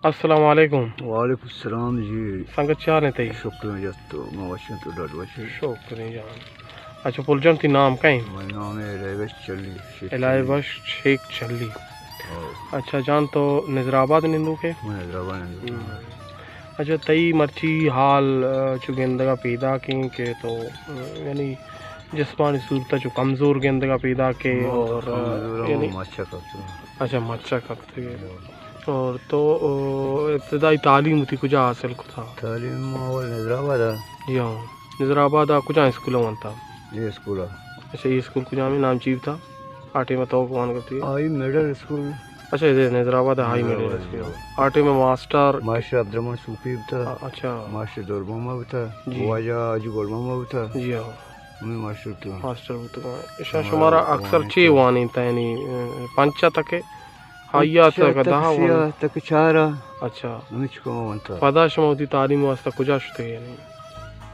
السلام علیکم۔ وعلیکم السلام جی۔ سنگت، چے حال ایں تئی؟ شکر ایں جت، تو ما وش ایں، تو ڈاڈ وش ئے؟ شکر ایں جان۔ اچھا پل جان، تئی نام کئے ایں؟ منی نام ایں ریوش چلی، شیخ چلی۔ ریوش شیخ چلی۔ ہو۔ اچھا جان، تو نظر آباد نندوک ئے؟ من نظر آباد نندوک آں۔ ہم۔ اچھا، تئی مرچی حال، آ، چو گندگ ءَ پیداک ایں کہ تو، آ، یعنی جسمانی صورت ءَ چو کمزور گندگ ءَ پیداک ئے؟ ہو، اور، آ، کمزور اوں، یعنی مچ ءَ کپتگ۔ اچھا، مچ ءَ کپتگ ئے۔ ہو۔ اور تو، او، ابتدائی تعلیم وتی کجا حاصل کتا؟ تعلیم ما اول نظر آباد ءَ۔ جی ہاں۔ نظر آباد ءَ کجا اسکول ءَ ونتا؟ اے اسکول ءَ۔ اچھا، اے اسکول کجام ایں، نام چی بوتا؟ آ ٹائم ءَ تو وانگ ءَ اتے؟ High middle school. اچھا، اے نظر آباد ءَ ہائی نظر مڈل آباد، اسکول۔ جی۔ آ ٹائم ءَ ماسٹر؟ ماسٹر عبدالرحمن صوفی بوتا۔ آ، اچھا۔ ماسٹر دور محمد بوتا۔ جی۔ واجہ حاجی گل محمد بوتا۔ جی ہاں۔ ہمے ماسٹر بوتگاں۔ ماسٹر بوتگاں۔ اشاں شمارا، شمارا اکثر وانینتا۔ چے وانینتا، یعنی، ءَ، پنچ ءَ تک ءَ؟ ہائی ءَ تک، تک دہ ءَ سیا، وانینتا؟ تک چار ءَ۔ اچھا۔ ہمے چکا ما وانتا۔ پدا شما وتی تعلیم واسطہ کجا شتگ، یعنی؟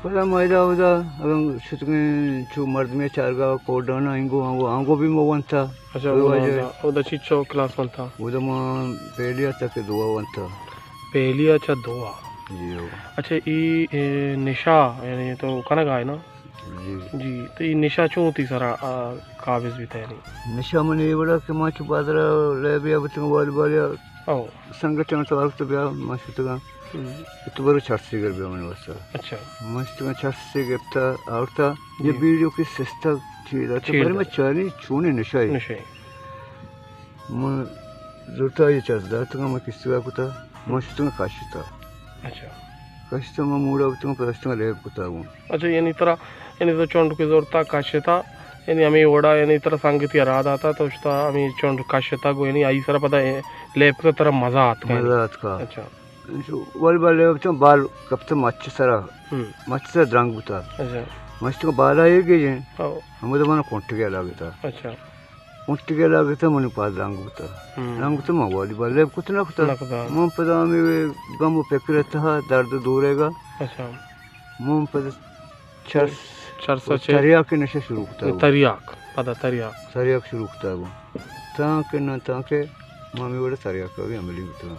پدا ما ادا اودا، اگاں شتگیں چو مردمے چارگا، کوڈانا، انگو، آنگو، آنگو بھی ما وانتا۔ اچھا، اودا وانتا۔ اودا چیچو کلاس وانتا؟ اودا ما پہلی ءَ تک دو ءَ وانتا۔ پہلی ءَ چہ دو ءَ؟ جی ہو۔ اچھا، اے، اے نشہ، یعنی تو کنگ ءَ ئے نا؟ جی۔ جی، تو اے نشہ چون تئی سرا، آ، قابض بیتا یعنی؟ نشہ من اے وڑا کہ ما چو بازار ءَ لیب ءَ بوتگاں والی بال ءَ۔ او۔ سنگت ءَ توار کت بیا، ما شتگاں۔ ہم۔ تو برو چرسے گر بیا منی واسطہ۔ اچھا۔ ما شتگاں چرسے گپتا، آورتا، یہ جی۔ بیڑیو کی سستگ چی داتا، جی۔ بری ما چاری چونیں نشہ ئے۔ نشہ ئے۔ من زرتا یہ چرس داتگاں، من کستگا کتا، من شتگاں کاشتا۔ اچھا۔ کاشتا من موڑا بوتگاں، پدا شتگاں لیب کتا گوں۔ اچھا، یعنی ترا، یعنی تو چنڈ کہ زرتا کاشتا، یعنی ہمے وڑا، یعنی ترا سنگتی ءَ راہ داتا، تو شتا ہمے چنڈ کاشتا گوں، یعنی آئی سرا پدا لیب کتا، ترا مزہ آتکا؟ مزہ آتکا۔ اچھا۔ والی بال لیب بوتگاں، بال کپتا مچ سرا، ہم۔ مچ سرا درنگ بوتا۔ اچھا۔ من شتگاں بالا ایر گیجیں، او۔ ہمودا من کنٹگے لاگتا۔ اچھا۔ اونٹگے لاگتا، منی پاد رنگ بوتا۔ ہم۔ رنگ بوتا، من والی بال لیب کت نہ کتا۔ نہ کتا۔ من پدا ہمے غم و فکر ءِ تہا، درد و دورے گا۔ اچھا۔ من پدا چرس، چرس و چے؟ تریاک نشہ شروع کتا۔ تریاک، پدا تریاک۔ تریاک شروع کتا گوں۔ تانکہ نہ تانکہ من ہمے وڑا تریاک ءَ بھی عملی بوتا۔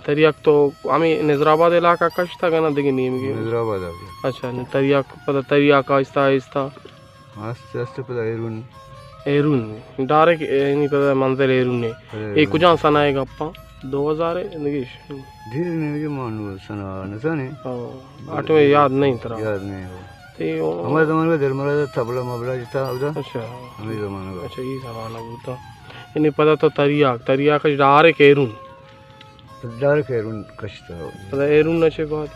تریاک تو ہمے نظر آباد علاقہ کشتا کہ نہ دگہ نیمگے؟ نظر آباد آ۔ اچھا، تریاک، پدا تریاک آہستہ آہستہ آستے آستے پدا ایرون۔ ایرون، ڈائریکٹ، یعنی پدا منزل ایرون ئے۔ پدا اے ایرون۔ کجام سنہ ئے گپاں؟ دو ہزار ئے، دگہ اش۔ دیر نیمگے ما نو سنہ نزانیں۔ او، آ ٹائم یاد نہیں ترا؟ یاد نہیں ہو۔ تے او ہمارے زمانے میں دل مراد طبلہ مبلہ جتا اودا۔ اچھا۔ ہمیں زمانہ کا۔ اچھا، یہ زمانہ بوتا۔ یعنی پدا تو تریاک، تریاک اش ڈائریکٹ ایرون۔ ڈائریکٹ ایرون کشتا۔ پدا ایرون نہ چے بعد؟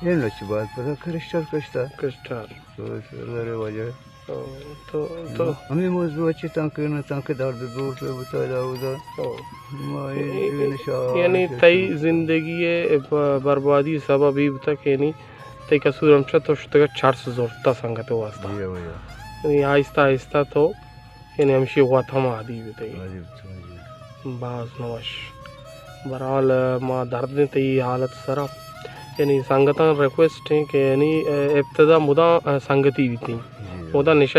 ایرون نہ چے بعد پدا کرسٹل کشتا۔ کرسٹل۔ تو سر واجہ۔ تو، تو، تو ہمیں موضوع اچھی تانکہ نہ تانکہ درد دور پہ بتا جاؤ دا۔ او۔ ما یہ، اے، یہ نشہ یعنی تئی زندگی ءِ ب-، بربادی سبب ای بوتا کہ یعنی تئی قصور ہمشہ تو شتگا چرس زرتا سنگت واسطہ۔ جی، جی۔ یعنی آہستہ آہستہ تو یعنی ہمشی وت ہم عادی بیتگ۔ عادی بیتگ، جی۔ باز نوش۔ بہرحال، ما درد ایں تئی حالت سرا۔ یعنی سنگتاں ریکویسٹ ایں کہ یعنی ابتدا مدام سنگتی بیتیں۔ جی۔ مدام نشہ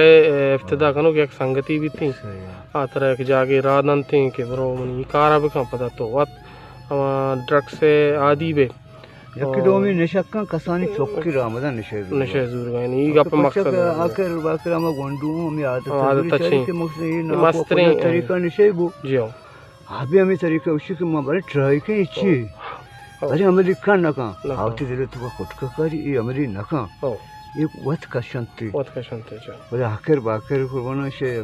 ابتدا ہاں۔ کنوک یک سنگتی بیتیں۔ صحیح۔ آ ترا یک جاگے راہ دنتیں کہ برو منی کارا بکن، پدا تو وت ہما ڈرگس عادی بے۔ یکی او۔ دومی نشکاں کسانی چکی راہ مدن نشہ زورگا۔ نشہ زورگا، یعنی ای گپ مقصد ہے۔ آخر باخر ہما گونڈو ہم عادت ہم عادت زوری چاہیے اچھی۔ کہ مقصد یہ نہ مستریں طریقہ نشہ بو۔ جی ہاں۔ ابھی ہمیں طریقہ اسی کہ ما بڑے ٹرائی کہیں چی۔ او۔ ارے عملی کن نہ کن۔ نہ کن۔ آوتی دل تو کٹکا کاری، یہ عملی نہ کن۔ او۔ یہ وت کشنتی۔ وت کشنتی، اچھا۔ بلے آخر باخر قربان شے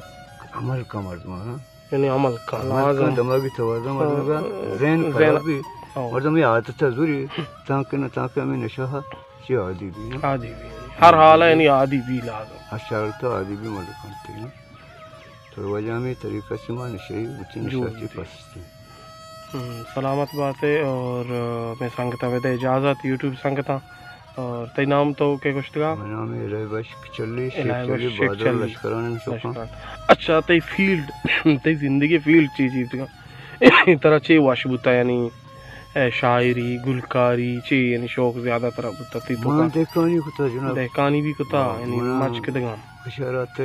عمل کا مردمان، ہاں۔ یعنی عمل کن، عمل کن، لازم۔ دماغی توازن مردم کا، ہاں، ذہن ذہن، خراب بھی۔ ہاں۔ مردم یہ عادت ہے زوری، تانکہ نہ تانکہ ہمیں نشہ چی عادی بھی، ہاں۔ عادی بھی۔ ہر حال ہے، یعنی عادی بھی لازم۔ ہر شرط عادی بھی مردم کنتے ہیں۔ تو وجہ ہمیں طریقہ سے ما نشہ ہی، اچھی نشہ جوڑ چی بھی۔ پستے۔ ہم، سلامت باتے اور، آ، مئے سنگتاں بدے اجازت، یوٹیوب سنگتاں۔ اور تئی نام تو کے گوشتگا؟ منی نام ہے الہی بخش چلی، شیخ الہی بخش چلی، شیخ بہادر چلی۔ لشکران میں سکاں۔ لشکران۔ اچھا، تئی فیلڈ، تئی زندگی فیلڈ چی چی تگا؟ ترا چی وش بوتا، یعنی، اے، شاعری، گلکاری، چی، یعنی، شوق زیادہ ترا بوتا تئی تو من کا؟ دہکانی کتا جناب۔ دہکانی بھی کتا، ہاں، یعنی، من مچ کدگاں۔ کشارات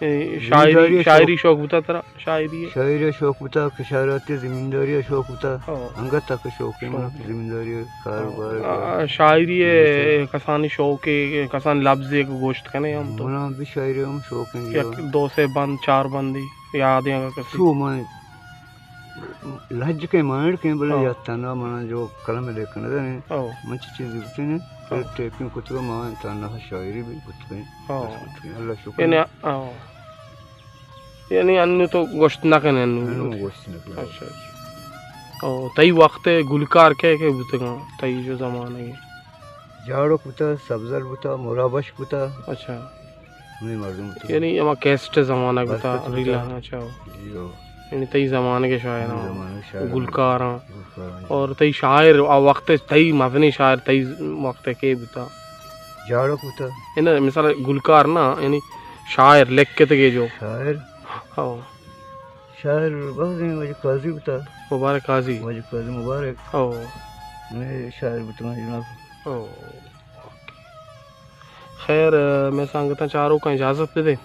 اے، شاعری، زمینداری ءِ شاعری شوق۔ شوق بوتا ترا؟ شاعری ءِ؟ شاعری ءِ شوق بوتا، کشاورزی، زمینداری ءِ شوق بوتا۔ ہاں۔ انگت تک شوق ہے منا، شوق ہے۔ زمینداری ءِ کاروبار ءِ۔ آ، شاعری ءِ کسانی شوق ہے، کسانی لبز ہے کہ گوشت کنے ہم تو؟ منا بھی شاعری ہم شوق ہے جی۔ یک دو سے بند، چار بندی یاد ہے اگر کسی؟ شو من لہجہ کے مانڑ کے بلے ہاں۔ یا تنا منا جو قلم لیکن ہے، ہاں۔ من چی چیز بتنے، ہاں۔ ٹائپنگ کتگا، ما تنا شاعری بھی کتگا۔ ہاں۔ بس کتگا۔ اللہ شکر۔ یعنی، ہاں۔ یعنی انو تو گوشت نہ کنے انو؟ انو گوشت نہ کنے۔ اچھا، اچھا۔ او تئی وقت گلکار کے کے بوتگاں؟ تئی جو زمانہ ہے۔ جاڑک بوتا، سبزل بوتا، مرابش بوتا۔ اچھا۔ ہمے مردم بوتا۔ یعنی ہما کیسٹ زمانہ بوتا، برکت بوتا۔ ریلاں، اچھا۔ جی ہو۔ یعنی تئی زمانگ ءِ شاعر ہمے ہاں۔ زمانگ ءِ شاعر ہاں۔ گلکار ہاں۔ گلکار ہاں۔ اور تئی شاعر آ وقت تئی مزنیں شاعر تئی وقت کے بوتا؟ جاڑک بوتا۔ یعنی مثال گلکار نا، یعنی شاعر لکھتگے جو۔ شاعر؟ ہاں۔ شاعر بس ہیں، واجہ قاضی بوتا۔ مبارک قاضی۔ واجہ قاضی مبارک۔ او۔ میں شاعر بوتا جناب۔ او۔ خیر، مئے سنگتاں چاروکاں اجازت بدے۔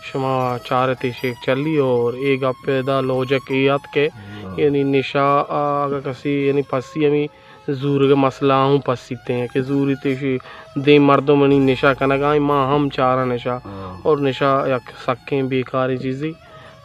شما چارت ایشی چلی اور اے گپ دا لوجک اے ات کہ ہاں۔ یعنی نشہ، آ، اگہ کسی یعنی پسی ہمیں زورگ مسئلہ ہوں پسیتے ہیں کہ زوری تیشی دیم مردم منی نشہ کنگا ہیں، ما ہم چارا نشہ ہاں۔ اور نشہ یک سکیں بیکاریں چیزی۔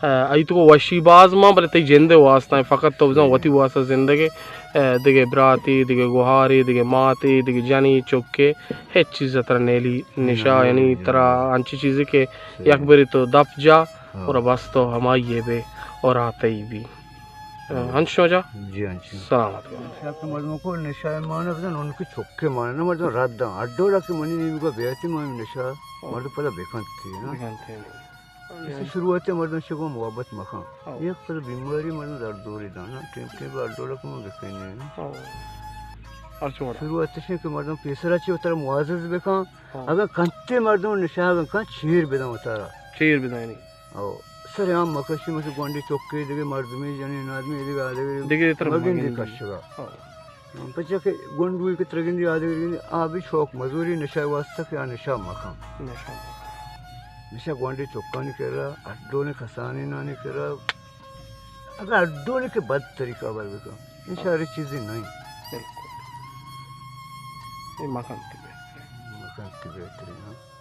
آ، ای تو وشی باز ما بلے تئی جند واسطہ ہیں، فقط تو بزاں جی۔ وتی واسطہ زندگے، آ، دگہ براتی، دگہ گوہاری، دگہ ماتی، دگہ جنی چکے، ہچ چیز ترا نیلی نشہ، نہ، یعنی نہ، ترا نہ۔ انچی چیزی کہ صحیح۔ یک بری تو دپ جا ہاں۔ اور بس تو ہمائی بے اور آتے ہی بھی۔ ہاں۔ انچو جا؟ جی، انچو۔ سلامت۔ نشہ کہ مردم کو نشہ مانا بزن، ان کی چکے مانا، نہ مردم رد داں۔ اڈو را کہ منی نیمگا بیاتی ما نشہ، ہاں۔ مردم پدا بکنتی، نا؟ بکنتی۔ کسی شروعات مردم شگو محبت مکن۔ ہاں۔ یک پدا بیماری مردم در دوری دانا، ٹیم ٹیم بر اڈو را کہ من بکنی، نا؟ ہاں۔ ہر چوڑا۔ شروعات شے کہ مردم پیسرا چی اتر معزز بکن، ہاں۔ اگر کنتے مردم نشہ اگر کن چیر بدن اتارا۔ چیر بدن، یعنی۔ او، سر عام مکشی، مثل گونڈی چکے، دگہ مردمی، جنین آدمی، دگہ آدگہ دگہ تر مگندی مگندی۔ کشگا۔ او۔ پچا کہ گونڈوی کہ ترگندی آدگہ گندی، آ بھی شوق مزوری نشہ واسطہ کہ آ نشہ مکن۔ نشہ مکن۔ نشہ گونڈی چکانی کرا، اڈونے کسانی نانی کرا، اگر اڈونے کہ بد طریقہ بر بکن، نشہ ہر چیزی نہیں۔ بالکل۔ یہ مکن تو بہتر۔ مکن تو بہتر، ہاں۔